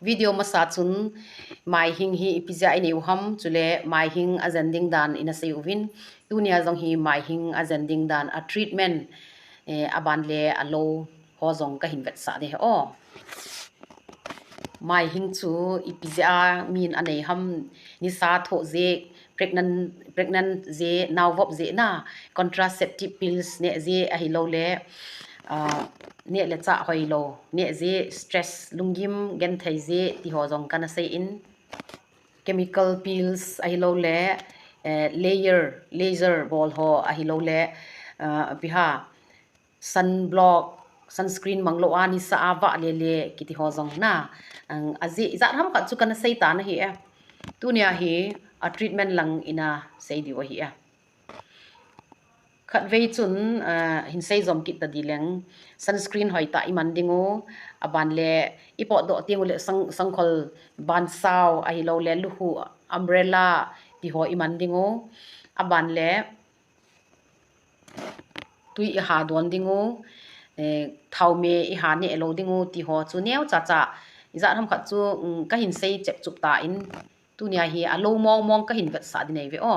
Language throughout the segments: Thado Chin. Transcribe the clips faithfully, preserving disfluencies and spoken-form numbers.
Video masa chun maihing hi ipi jeh a inei u ham, chule maihing ajen ding dan ina sei uvin, tunia jong hi maihing ajen ding dan a treatment, eh, aban le alou ho jong kahin vetsah ding ahi. Maihing chu ipi jeh a min anei ham, nisa thoh jeh, pregnant, pregnant jeh, nao vop jeh na, contraceptive pills neh jeh ahilouleh, ah, neh le chah hoilou neh jeh, stress, lunggim genthei jeh, ti ho jong kana sei in, chemical pills ahilouleh, eh, layer, laser bol ho ahilouleh, ah, ipi ham, sunblock, sunscreen mang lou a nisa a vah lele kiti ho jong na, ang, ajeh ijat ham khat chu kana sei tan ahi e. Tunia hi a treatment lang ina sei diu ahi e. Khatvei chun, ah, hin sei jom kit ta ding leng, sunscreen hoitah iman ding u, aban le ipotdoh teng uleh sang, sangkhol bansau ahilouleh luhu, umbrella ti ho iman ding u, aban le tui iha don ding u, eh, thaome iha neh lou ding u, ti ho chu neocha cha, ijat ham khat chu, um, kahin sei chepchup tan, tunia hi alou mong mong kahin vetsah ding ahi ve o.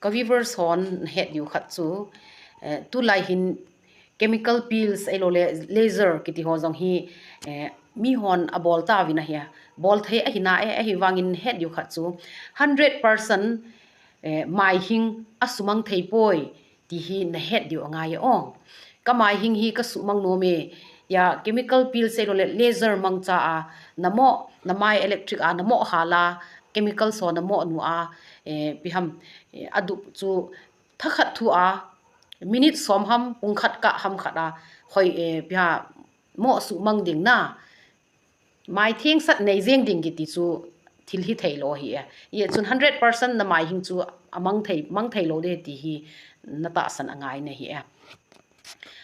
Ka viewers hon het diu khat chu, eh, tulai hin chemical pills ahilouleh laser kiti ho jong hi, eh, mihon abol tauvin ahi a. Bol thei ahi na e, ahivangin het diu khat chu hundred percent, eh, maihing asumang thei poi ti hi nahet diu angai e o. Ka maihing hi kasumang nom e, tia chemical pills ahilouleh laser mangcha a, namo, namai electric a, namo hal a, chemical ho namo nu a, eh, ipi ham, eh, adup chu thakhat thu a, minute som ham, pung khat kah ham khat a, hoi, eh, ipi ham, mo sumang ding na, mai thengsat nei jeng ding kiti chu thil hithei lou ahi e. Hijeh chun hundred percent na maihing chu amang thei, mang thei lou ding ti hi natahsan angai na ahi e.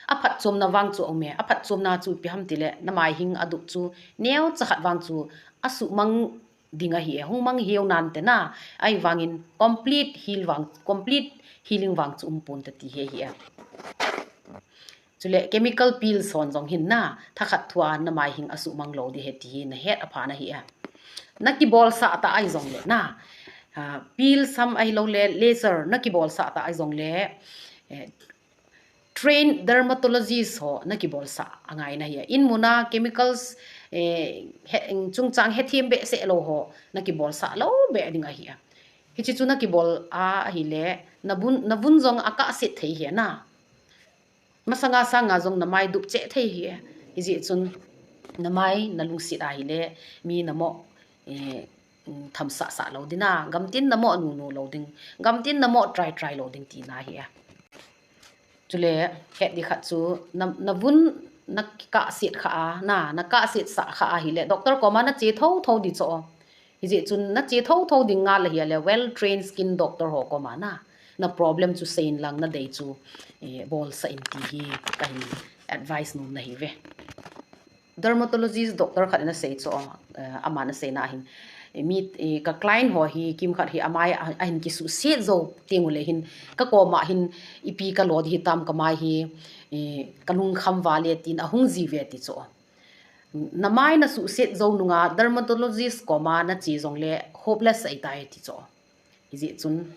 Aphatchomna vang chu um e. Aphatchomna chu ipi ham tileh, na maihing adup chu neocha khat vang chu asumang ding ahi e. Hung mang hiu nante na, ahivangin complete heal vang, complete healing vang chu um ponte ti hi ahi e. Chule chemical pills hon jong hin na, thakhat thu a na maihing asumang lou ding ahi ti hi nahet apha na ahi e. Nakibolsah ta ahi jongleh na, ah, pills ham ahilouleh laser nakibolsah ta ahi jongleh, eh, trained dermatologist ho nakibolsah angai na ahi e. Inmun a chemicals, eh, he, chungchang hethem behseh lou ho nakibolsah lou beh ding ahi e. Hiche chu nakibol a ahileh, navun, navun jong akahset thei ahi na. Masanga sanga jong namai dup cheh thei ahi e. Hijeh chun namai nalungset ahileh, mi namo, eh, thamsah sah lou ding na, gamtin namo nu nu lou ding, gamtin namo try try lou ding tina ahi e. Chule, het ding khat chu, na, navun nakahset kha a, na, nakahset sah kha ahileh, doctor koma nache thotho ding chu o. Hijeh chun nache thotho ding ngal ahi a leh, well trained skin doctor ho koma na, na problem chu seiyin lang nadei chu, eh, bolsah in ti hi kahin advice nom na ahi ve. Dermatologist doctor khat in asei chu, eh, aman aseina ahin, eh, mi, eh, ka client ho hi kimkhat hi amai a, ahin kisuhset jou teng uleh hin, ka koma hin ipi kalo ding hitam, kamai hi, eh, kalungkham val e tin ahung ji uve ti chu. Namai nasuhset jou nunga dermatologist koma nache jongleh hopeless ahitai ti chu. Hijeh chun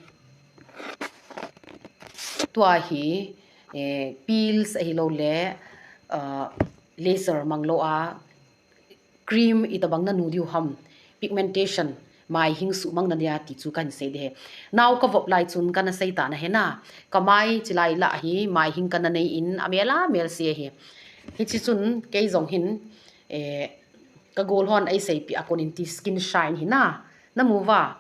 tua hi, eh, pills ahilouleh, ah, laser mang lou a, cream itobang nanu diu ham, pigmentation, maihing sumang na dia ti chu kahin sei ding ahi. Nao kavop lai chun kana sei tan ahi na, kamai chilai lah hi maihing kana nei in amel amel se ahi. Hiche chun kei jong hin, eh, ka gol hon eiseipeh a kon in ti skin shine hi na, namu uva,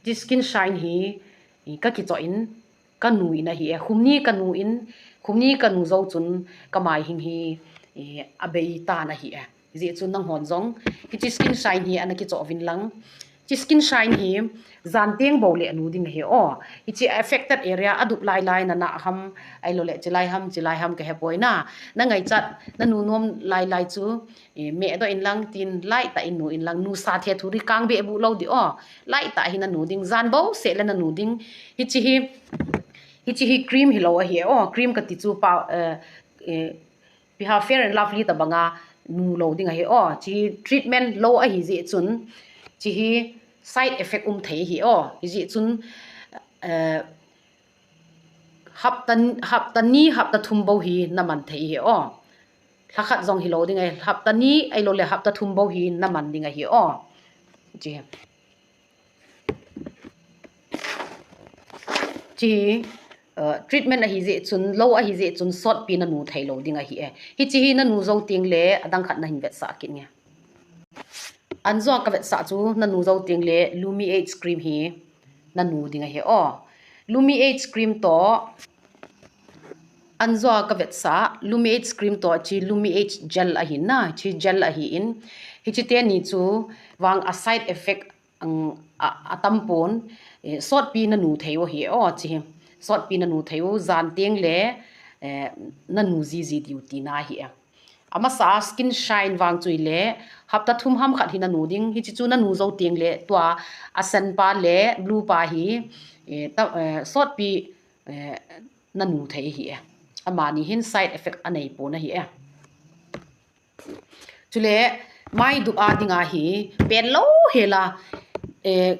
ti skin shine hi, eh, kakichoh in, kanu in ahi e, khum ni kanu in, khum ni kanu jou chun kamaihing hi, eh, abei tan ahi e. Hijeh chun nanghon jong, hiche skin shine hi ana kichoh uvin lang. Hiche skin shine hi, jan teng bou leh nu ding ahi o. Hiche affected area adup lai lai nana ham, ahilouleh chilai ham, chilai ham kahepoi na. Nangaichat, nanu nom lai lai chu, eh, mehdoh in lang tin, lai tah in nu in lang, nusa thethu ri kang beh bu lou ding o. Lai tah hi nanu ding, jan bou seh le nanu ding. Hiche hi, hiche hi cream hilou ahi o, cream kati chu pa, eh, eh, ipi ham Fair and Lovely tobanga, nu lou ding ahi o. Hiche treatment lou ahi jeh chun, hiche hi side effect um thei ahi o. Hijeh chun, eh, hapta, hapta ni, hapta thum bou hi naman thei ahi o. Lhakhat jong hilou ding ahi, hapta ni ahilouleh hapta thum bou hi naman ding ahi o. Hiche. Hiche hi, uh, treatment ahi jeh chun, lou ahi jeh chun, sotpi nanu thei lou ding ahi e. Hiche hi nanu jou teng le, adang khat nahin vetsah kit nge. Anjoa kavetsah chu, nanu jou teng le, Lumi Age Cream hi nanu ding ahi o. Lumi Age Cream toh, anjoa kavetsah, Lumi Age Cream toh, hiche Lumi Age Gel ahin na, hiche gel ahin, hiche teni chu vang a side effect ang, a, atam pon, eh, sotpi nanu thei u ahi o, hiche hi. Sotpi nanu thei u, jan teng le, eh, nanu jiji diu tina ahi e. Amasa Skin Shine vang chu ahile, hapta thum ham khat hi nanu ding, hiche chu nanu jou teng le, tua a sen pa le, blue pa hi, eh, ta, eh, sotpi, eh, nanu thei ahi e. Amani hin side effect anei pon ahi e. Chule, mai dup a dinga hi, pen lou hela, eh,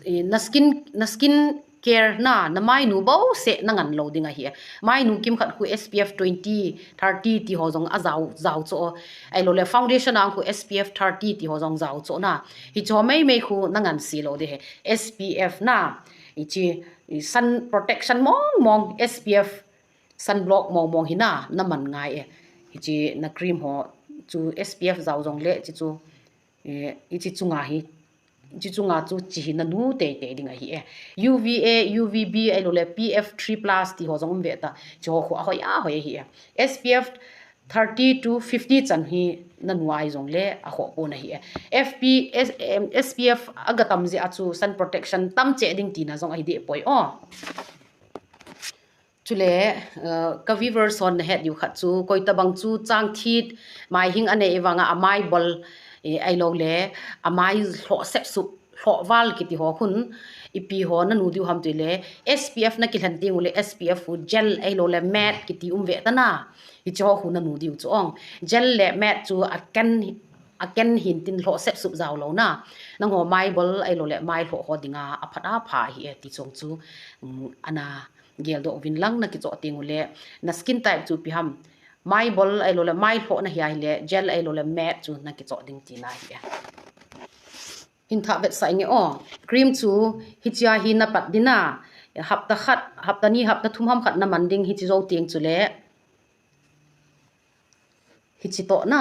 eh, na skin, na skin care na, na mainu bouseh nangan lou ding ahi e. Mainu kimkhat khu S P F twenty, thirty ti ho jong ajao, jao cho. Ahilouleh foundation a khu S P F thirty ti ho jong jao cho na. Hiche ho meimei khu nangan se lou ding ahi. S P F na, hiche, sun protection mong mong, S P F sunblock mong mong hi na, naman ngai e. Hiche na cream ho chu S P F jao jong le, hiche chu, eh, hiche chunga hi, hiche chunga chu hiche hi nanu teitei ding ahi e. U V A, U V B ahilouleh P F three plus ti ho jong um ve ta. Hiche ho khu ahoi ahoi ahi e. S P F thirty to fifty chan hi nanu ahi jong le akhoh pon ahi e. F P S, em, S P F agatam jeh a chu sun protection tam cheh ding tina jong ahi deh poi o. Chule, eh, ka viewers hon nahet diu khat chu, koitabang chu chang thit, mai hing anei vanga amai bol, eh, ahilouleh, amai lhoh sep sup, lhoh val kiti ho khun, ipi ho nanu diu ham tile, S P F nakilhen teng ule, S P F khu gel ahilouleh matte kiti um ve ta na, hiche ho khu nanu diu chu ong. Gel le matte chu aken, aken hin tin lhoh sep sup jao lou na. Nangho mai bol ahilouleh, mai lhoh ho dinga aphat apha ahi e ti chung chu, um, ana geldoh uvin lang nakichoh teng ule, na skin type chu ipi ham. Mai bol ahilouleh, mai lhoh nahi ahile, gel ahilouleh, matte chu nakichoh ding tina ahi e. Hin thah vetsah inge o. Cream chu hichea hi napat ding a. Hapta khat, hapta ni, hapta thum ham khat naman ding hiche jou teng chule. Hiche toh na.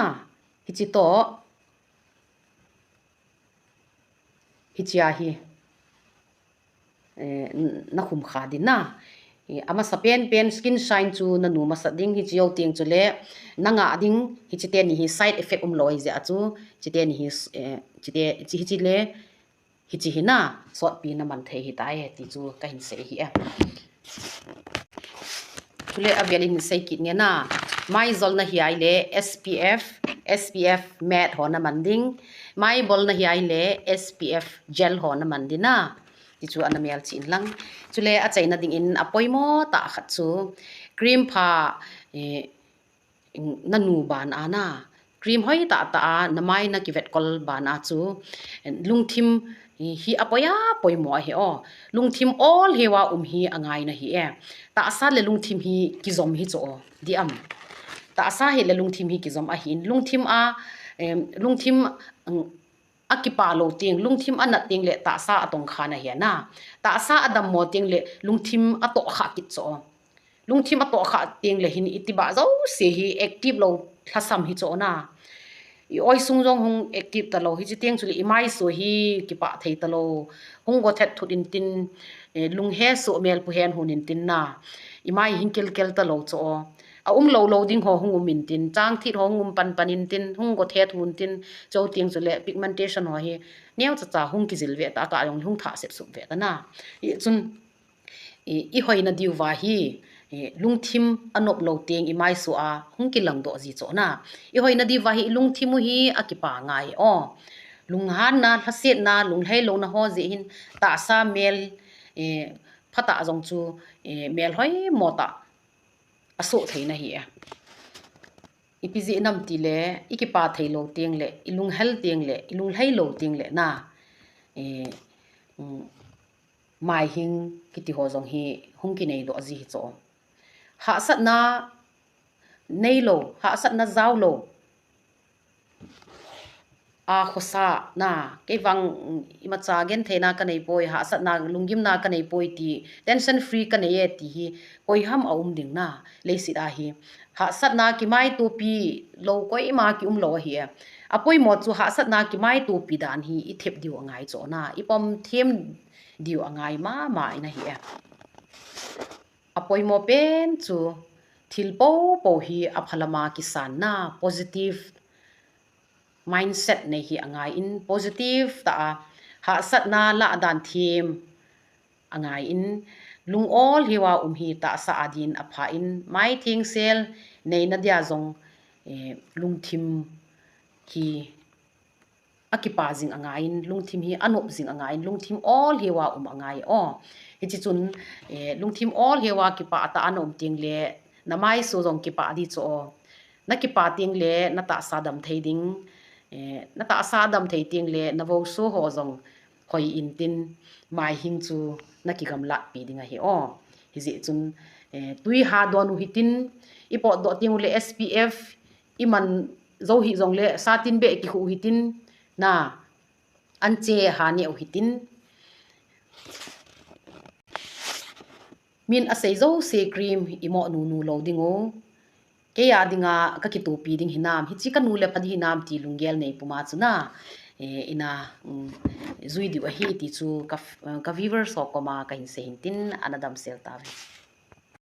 Hiche toh. Hichea hi. Eh, n-, nakhum kha ding a. Eh, amasa pen pen Skin Shine chu nanu masat ding, hiche jou teng chule nanga ding, hiche teni hi side effect um lou ahi jeh a chu, hiche teni hi, eh, hiche te, hiche, hiche le, hiche hi na, sotpi naman thei ahitai, ti chu kahin sei ahi e. Chule avel in hin sei kit nge na, mai jol nahi ahile S P F, S P F matte ho naman ding, mai bol nahi ahile S P F gel ho naman ding a. Ti chu ana melchih in lang. Chule achaina dingin apoimo tah khat chu cream pha, eh, nanu ban a na. Cream hoi tah tah a namai nakivet kol ban a chu, eh, lungthim hi, hi apoi a poimo ahi o. Lungthim ol heuva um hi angai nahi e. Tahsa le lungthim hi kijom hi chu o. Dih am. Tahsa hi le lungthim hi kijom ahin. Lungthim a, em, lungthim, mm, akipa lou teng, lungthim anat teng le tahsa atong kha nahi na. Tahsa adammo teng le lungthim atoh kha kit chu o. Lungthim atoh kha teng le hin itibang jouse hi active lou lhasam hi chu o na. I oi sung jong hung active talou, hiche teng chule i maisu hi kipah thei talou. Hung go thet thut intin, eh, lung hesoh mel pu hen hun intin na. I mai hing kel kel talou chu o. A um lou lou ding ho hung um intin, chang thit ho hung um pan pan intin, hung go thet hun tin, chuteng chule pigmentation ho hi neocha cha hung kijil ve ta, ka jong hung thah sep sup ve ta na. Hichun, i, i hoina diuva hi, i, lungthim anop lou teng i maisu a hung kilang doh ji chu o na. I hoina diuva hi i lungthim u hi akipa ngai o. Lunghanna, lhasetna, lunglhai louna ho jeh hin tahsa mel, i, phatah jong chu, i, mel hoimo tah asoh thei nahi e. Ipi jeh ham itile, ikipa thei lou teng le, ilunghel teng le, ilunglhai lou teng le na, eh, um, maihing kiti ho jong hi hung kinei doh ji hi chu. Hahsatna neilou, hahsatna jaolou. A khosa na, kei vang, mm, imacha gentheina kanei poi, hahsatna lunggimna kanei poi ti, tension free kanei e ti hi, koi ham aum ding na, leiset a hi. Hahsatna kimaitopi lou koima kium lou ahi e. Apoimo chu hahsatna kimaitopi dan hi ithep diu angai chu na, ipom them diu angai mama in ahi e. Apoimo pen chu thil popo hi aphalama kisanna, positive mindset nei hi angai in, positive tah a hahsatna lah dan them angai in, lung-ol hiuva um hi tahsa a din apha in, mai thengsel neina dia jong, eh, lungthim hi akipa jing angai in, lungthim hi anop jing angai in, lungthim ol hiuva um angai o. Hiche chun, eh, lungthim ol hiuva kipa tah a na um teng le, na maiso jong kipa di chu o. Na kipa teng le, na tahsa dam thei ding, eh, na tahsa dam thei teng le, na voso ho jong hoi intin, maihing chu na kigamlat pi ding ahi o. Hijeh chun, eh, tui ha don u hitin, ipot doh teng u le S P F, iman jou hih jong le, satin beh kikhu u hitin, na, anche ha neh u hitin. Min asei jouse cream imo nunu lou ding u. Kei a dinga kakitopi ding hinam, hiche kanu le pha ding hinam ti lunggel nei puma chu na, eh, ina, um, jui diu ahi ti chu ka, ka viewers ho koma kahin sei hintin ana damsel tauve.